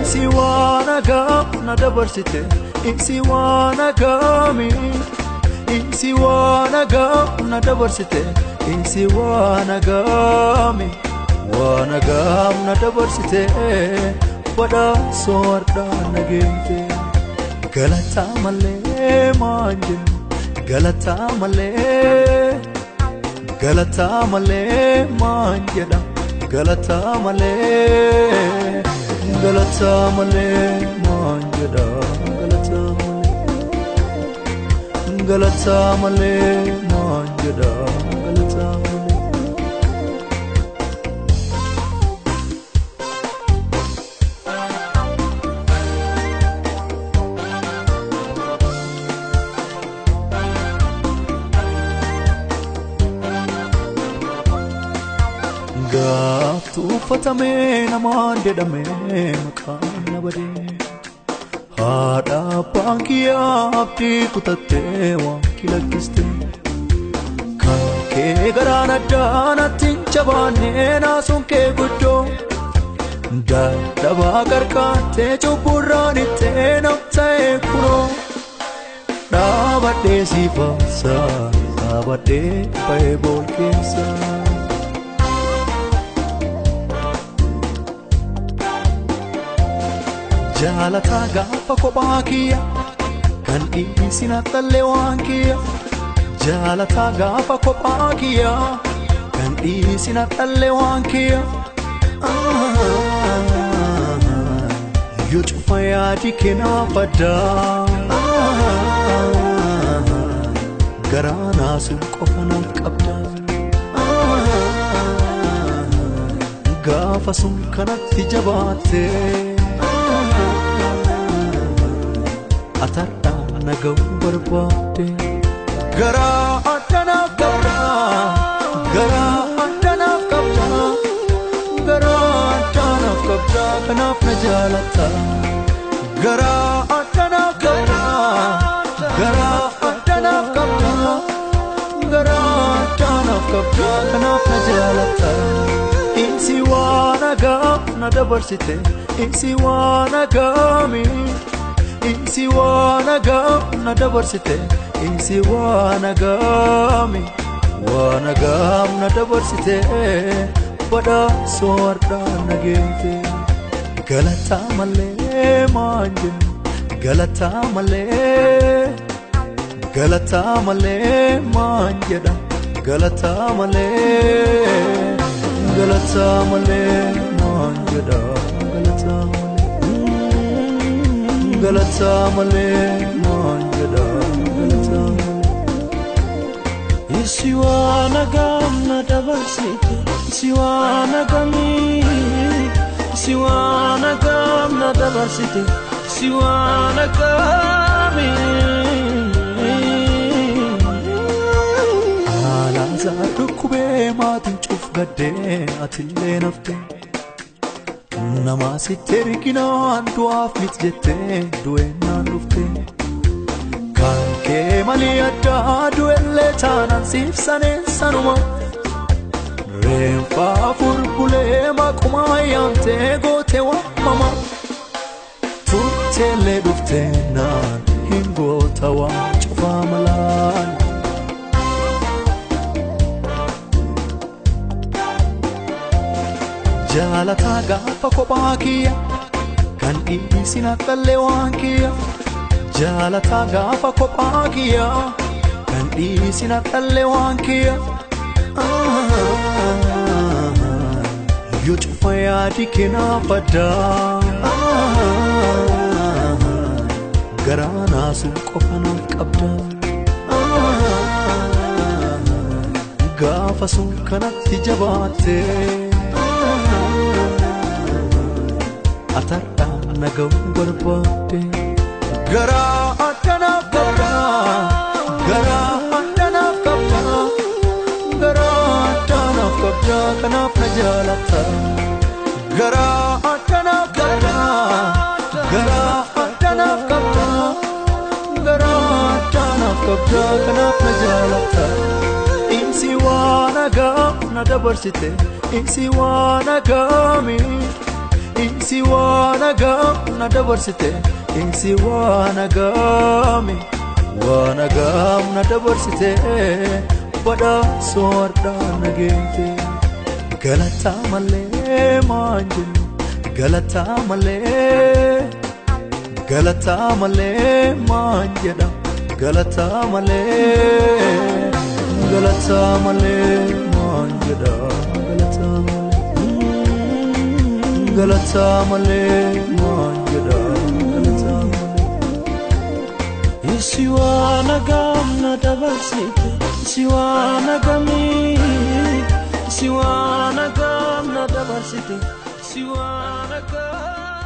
Isi waan agam na dabarsite. Isi waan agami. Isi waan agam na dabarsite. Isi waan agami. Waan agam na dabarsite. Badhaasoo har'aa na geente. Galataa malee maan jennu. Galataa malee. Galataa malee maan jedha. Galataa malee. Galataa malee maan jedha. Galataa malee. Galataa malee maan jedha. Galataa malee. Gaaftu uffatamee namaan jedhamee maqaan na badee. Haadha abbaan kiyyaa abdii kutattee waan kilakkiste. Kan kee garaan addaa natti hin jabaanne naasuun kee guddoo. Dadhabaa qarqaattee cubburraan ittee nam ta'e kunoo. Dhaabadhee si faarsa dhaabadhee ba'ee bool keessa. Jaalataa gaafa kophaa kiyya kan dhiisin haxallee waan kiyya. Jaalataa gaafa kophaa kiyya kan dhiisin haxallee waan kiyya. Yoo cufa yaadi kennaaf addaa. Garaa naasuun qofa naaf qabda. Gaafa sun kanatti jabaattee. Atarraa na ga'uu barbaadde. Garaa addanaaf qabda. Garaa addanaaf qabda. Garaa addanaaf qabda. Kanaaf na jaalatta. Garaa addanaaf qabda. Garaa addanaaf qabda. Garaa addanaaf qabda. Kanaaf na jaalatta. Isi waan agam na dabarsite. Isi waan agami. Isi waan agam na dabarsite. Isi waan agami. Waan agam na dabarsite. Badhaasoo har'aa na geente. Galataa malee maan jennu. Galataa malee. Galataa malee maan jedha. Galataa malee. Galataa malee maan jedha. Galataa malee. Galataa malee maan jedha. Galataa malee. Isi waan agam na dabarsite. Isi waan agami. Isi waan agam na dabarsite. Isi waan agami. Alaazaar dhukkubee maatiin cuuf gaddee atillee nafte. Nama sitti erginaan du'aaf miti jettee du'eennaan dhufte. Kan kee malee addaa du'ellee taanaan siif saneen sanuma. Reenfa afur bulee maqumaa yaamtee gootee waamama. Turteellee dhufteenaan hin goota waan cufaa malaan. Jaalataa gaafa kophaa kiyya kan dhiisin haxallee waan kiyya. Jaalataa gaafa kophaa kiyya kan dhiisin haxallee waan kiyya. Yoo cufa yaadi kennaaf addaa. Garaa naasuun qofa naaf qabda. Gaafa sun kanatti jabaattee. Atarraa na ga'uu barbaadde. Garaa addanaaf qabda. Garaa addanaaf qabda. Garaa addanaaf qabda. Kanaaf na jaalatta. Garaa addanaaf qabda. Garaa addanaaf qabda. Garaa addanaaf qabda. Kanaaf na jaalatta. Isi waan agam na dabarsite. Isi waan agami. Isi waan agam na dabarsite, isi waan agami, waan agam na dabarsite, badhaasoo har'aan na geente. Galataa malee maan jennu, galataa malee, galataa malee maan jedha, galataa malee, galataa malee maan jedha, galataa malee. Galataa malee maan jedha, galataa malee. Si waan agam na dabarsite, si waan agamii, si waan agam na dabarsite, si waan agam.